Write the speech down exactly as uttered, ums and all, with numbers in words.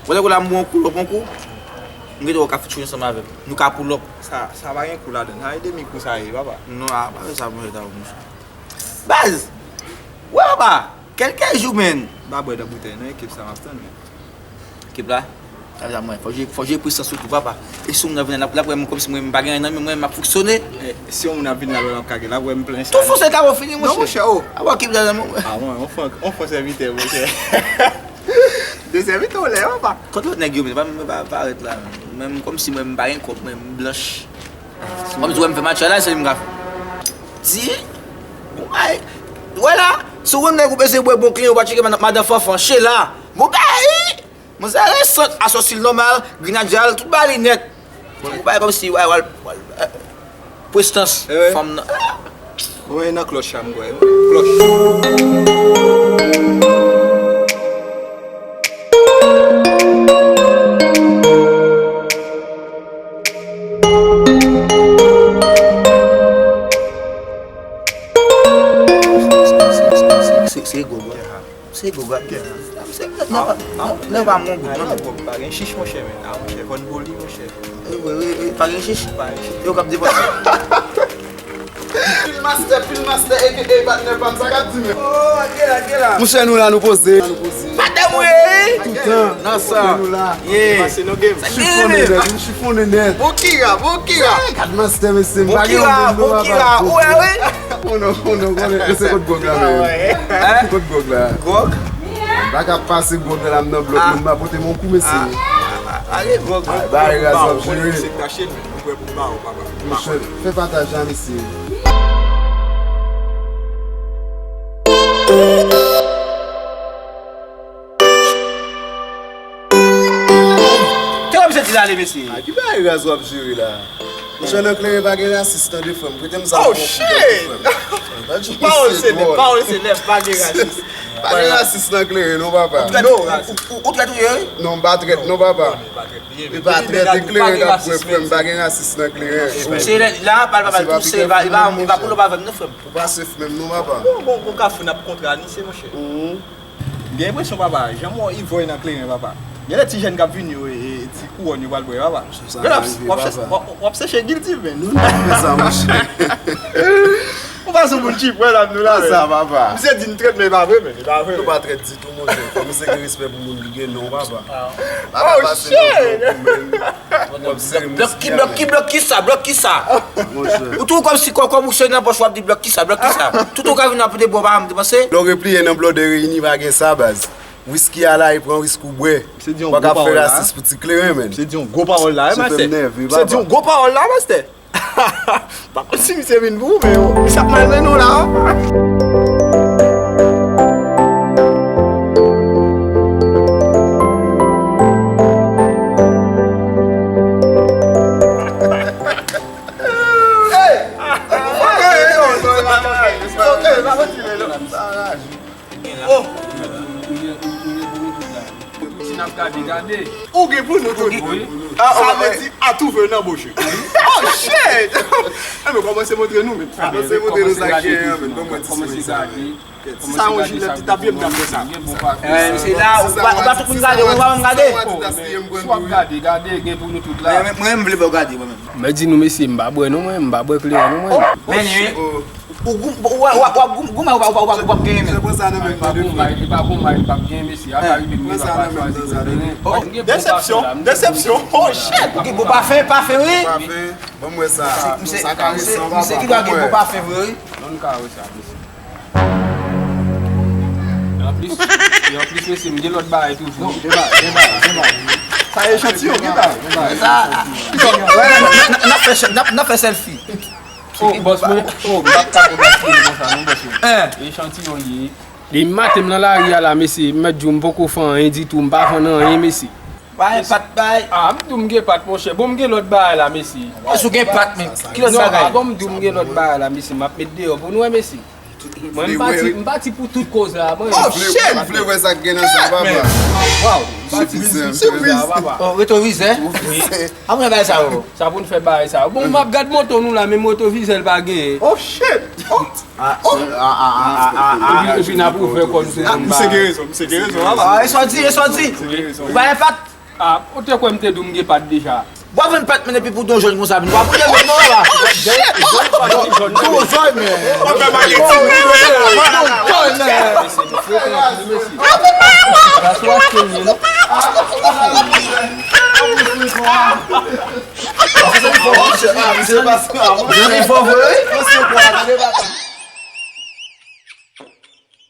Wè lè kou la m bon kou, lòt bon kou. M gentan wè w ka fouti ansanm avè m. Nou ka pull up. Sa, sa pa gen kou ladan. Sa e demi kou sa ye, papa. Non, a, pa fè sa, monchè, ta monchè. Baz! Wè, papa! Kèlke jou, man! Ba bwè nan boutèy, nan ekip sa m ap tann, men. Ekip la? Sa vle di, mwen, fò jwe, fò jwe presans sou tou, papa. E si moun nan vin la, l ap wè m kòmsi mwen, m pa gen anyen nan men mwen, m ap fonksyone. E, si yon moun ap vin la, l ap kage, l ap wè m plen sa. Tou fon se kabo fini, monchè. Non, monchè, oh. A, bon, ekip la, non, mwen. A, mwen, on fon, on fon sèvitè, monchè. De sèvitè, w lè, papa. Kot lòt nèg yo, men, pa, pa, pa parèt la. Mwen, m kòmsi mwen, m pa gen kòb, mwen, m blanch. Kòmsi wè m fè match la, se li m ka fè. Di, ou bay, wè la, si w konn nèg ou bezwen bwè bon kleren, ou pa tcheke madan, madan Fanfan, Sheila. Bon, bay! Manzè resant, asòsi l nòmal, grenadya l, tout bagay li nèt. Ou bay kòmsi, w al, w al, eh, prestans, eh, fanm nan. Mwen nan klòch la, m kwè. Klòch. Se, se gwo, bro. Se gwo gad. Se, nèg pa, nèg pa mon gout, non. Pa gen chich, monchè, men. A, monchè, fò n poli, monchè. Wi, wi, wi, pa gen chich. Pa gen chich. Yo k ap depanse. Pil master, pil master, A K A patnè pa m, sa k ap di, men. Oh, ake la, ake la. Monchè, nou la, nou poze. Patnè m, wi. Toutan. Nan sa. Nou la. Yeah. Pase nan game. Chifonnen nèt, nou chifonnen nèt. Bon Kira, bon Kira. Gad master, mesye, m pa gen yon moun, non, papa. Bon Kira, ou wè, wi. Konnen, konnen, konnen. Mesye, kot gwòg la, men? Hein? Kot gwòg la? Gwòg? M pa ka pase gwòg la, m nan blòk, men m pa pote m yon kou, mesye. Ah, ah, ah, ale gwòg. Ay, bay raz w ap jere. Se kache, men nou prè pou ba w, papa. Monchè, fè pataj la, mesye. Te wè misye di l ale, mesye. A, ki bagay raz w ap jere la? Monchè, nan kleren pa gen rasis, tande, frè m. Prete m zam pou m fè frè m. Pawòl selèb, pawòl selèb, pa gen rasis. Pa gen rasis nan kleren, non, papa. Ou trèt ou ye, wi? Non, m pa trèt, non, papa. E pa trèt, e kleren k ap pran, frè m, pa gen rasis nan kleren. Se la, pale, papa, tou se, li pa, li pa, li pa pull up avè m, non, frè m. Ou pa sef menm, non, papa. Bon, bon, bon, kafou n ap kontra ni se, monchè. Gen enpresyon, papa, jan m wè w, Ivory nan kleren, papa. Gen de ti jèn k ap vini yo, e, e, ti kouwòn yo pral bwè, papa. W ap, w ap, w ap seche guilty, men. Nou, nou fè sa, monchè. Ou pa sou moun chip, wè, la, nou la, men. Sa, papa. Misye di n trèt, men e pa vre, men, e pa vre. Nou pa trèt ditou, monchè. Fò misye gen respè pou moun ki gen non, papa. Oh, shit! Blòk ki, blòk ki, blòk ki sa, blòk ki sa. Ou tou kòmsi kòkòb ou se nan pòch w ap di blòk ki sa, blòk ki sa. Tout ou ka vin ap de bò pa m depanse. Lè w repliye nan blòdè reyini pa gen sa, baz. Wiski a la, e pran risk ou bwè. W pa ka fè rasis pou ti kleren, men. Misye di yon gwo pawòl la, wi, mastè. Misye di yon gwo pawòl la, mastè. Pa konn si misye vin pou ou, men misye ap malmennen w la. Oh! Ti n ap gade, gade. Ou gen pou nou tout. Wi. Sa vle di, à tout venant, bouche. Oh, shit! Enben, kòmanse montre nou, men. Kòmanse montre nou sa k genyen, men. Ban mwen ti sou sa. Si sa yon jilèt, ti tapye m t ap fè sa. Eh, se la, ou pa, ou pa tout moun gade, ou pa menm gade. Si w ap gade, gade, gen pou nou tout la. Mwen, mwen, mwen vle ba w gade, mwen menm. Mwen di nou, mesye, m pa bwè, non, mwen, m pa bwè kleren, non, mwen. Men, wi. Ou gou-, ou wè, w ap, w ap gou-, goumen, ou p ap, ou p ap, ou p ap genyen, men. Li pa goumen, li pa goumen, li p ap genyen, mesye. A pa rive, m pa chwazi kleren. Oh, gen bon pafen la, m gen bon pafen. Desepsyon, desepsyon. Oh, shit. Ou gen bon pafen, pafen, wi. Pafen. Ban m wè sa. Sa ka resan, papa. Misye ki dwa gen bon pafen, vre, wi. Non, nou ka wè sa, mesye. E anplis, e anplis, mesye, m gen lòt bagay toujou. Sa echantiyon, gen bagay. Sa, n ap, n ap, n ap fè, n ap, n ap fè selfie. Oh, bòs mwen, oh, m p ap ka pran gaspiye konsa, non, bòs mwen. Echantiyon li ye. Depi maten m nan lari a la, mesye, m mèt di w m poko fè anyen ditou, m pa vann anyen, mesye. Pa gen pat, bay. Ah, m di w m gen pat, monchè. Bon, m gen lòt bagay la, mesye. Èske w gen pat, men? Ki lòt bagay? Non, avan m di w m gen lòt bagay la, mesye, m ap met deyò pou nou wè, mesye. Mwen, m pati, m pati pou tout koz la, mwen. Oh, shit! M vle wè sa k gen nan sa, papa. Wow. Sipriz, sipriz. Oh, retwovizè? Wi. Apre bagay sa yo. Sa pou n fè bagay sa yo. Bon, m ap gad moto nou la, menm retwovizè l pa genyen. Oh, shit! Oh! Epi, epi n ap ouvè kò n sou moun. Misye gen rezon, misye gen rezon, papa. Ah, e sa w di, e sa w di. Ou pa gen pat? Ah, ou te kwè m te di w m gen pat deja? W ap vann pat mwen epi pou Don Jòn konsa vin. W ap priye menm non la. Don Jòn men. W ap fè maketing. Don Jòn men. Jan li fò vre wi.